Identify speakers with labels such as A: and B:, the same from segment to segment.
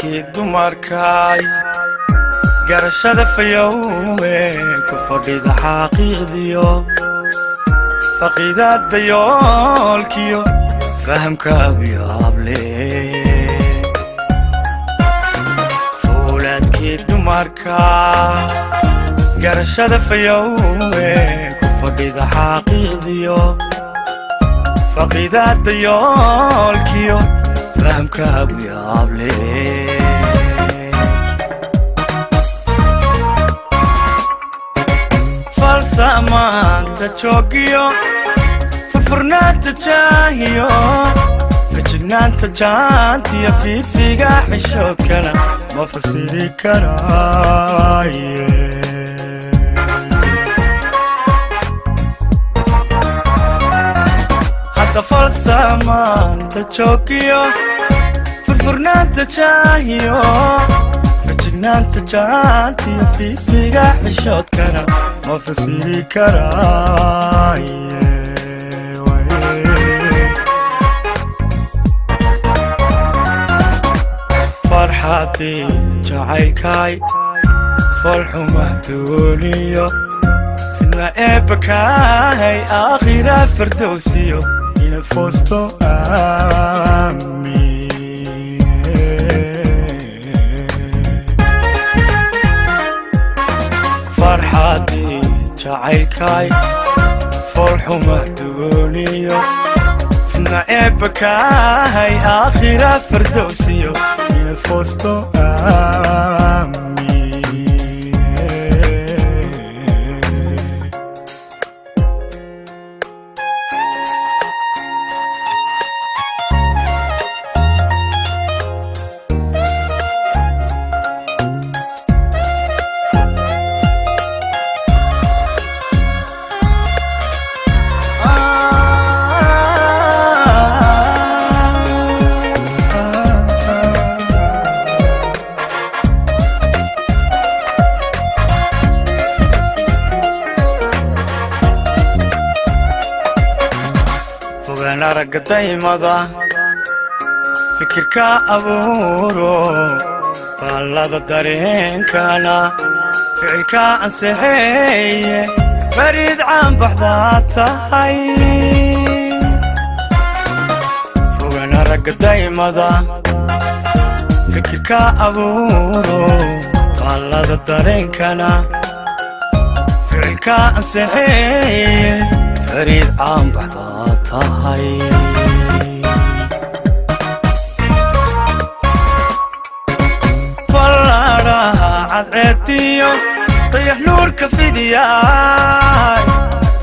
A: Fuulaadkii dumarkaay, garashada fayowe, ku fadhida xaqiiqdiyo faqiidaadda yoolkiyo fahamkaagu yaable. Fuulaadkii dumarka, garashada fayowe, ku fadhida xaqiiqdiyo faqiidaadda yoolkiyo fahamkaagu yaable. Falsamaanta joogiyo furfurnaanta jaahiyo fajignaanta jaantiyo fiisiga xishoodkana ma fasiri karaaye. Hadda falsamaanta joogiyo furfurnaanta jaahiyo fajignaanta jaantiyo fiisiga xishoodkana ma fasiri karaaye. Farxadii jacaylkaay, foolxuma duuniyo fidna eebbakaahay, aakhira fardowsiyo inaad foosto, aamiin. Farxadii jacaylkaay, foolxuma duuniyo fidna eebbakaahay, aakhira fardowsiyo inaad foosto, aamiin. Fogaan aragga daymada, fikirka abuuro faallada dareenkana, ficilka ansaxeeye, fariid caanbaxdaa tahay. Fogaan aragga daymada, fikirka abuuro faallada dareenkana, ficilka ansaxeeye, fariid caanbaxdaa tahay. Fallaadhaha cadceediyo dayax nuurka fidiyaay,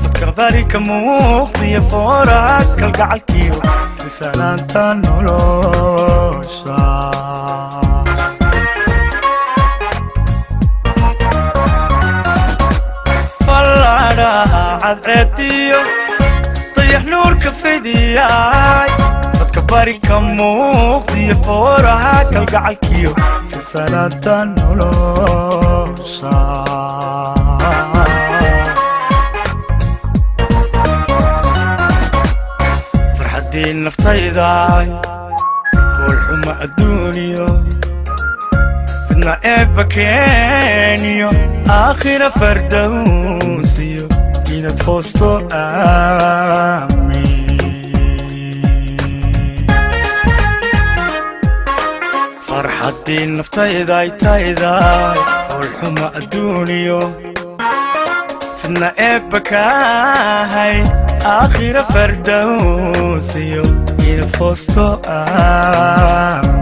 A: fadka bari ka muuqdiyo fooraha kalgacalkiyo fisanaanta nolosha. Fallaadhaha cadceediyo dayax nuurka fidiyaay, dadka bari ka muuqdiyo fooraha kalgacalkiyo fisanaanta nolosha. Farxaddii naftaydaay, foolxuma adduuniyo fidna eebba keeniyo, aakhira fardowsiyo inaad foosto, aamiin. Farxaddii naftayday tayday, foolxuma adduuniyo fidna eebba kaahay, aakhira fardowsiyo inaad foosto, aamiin.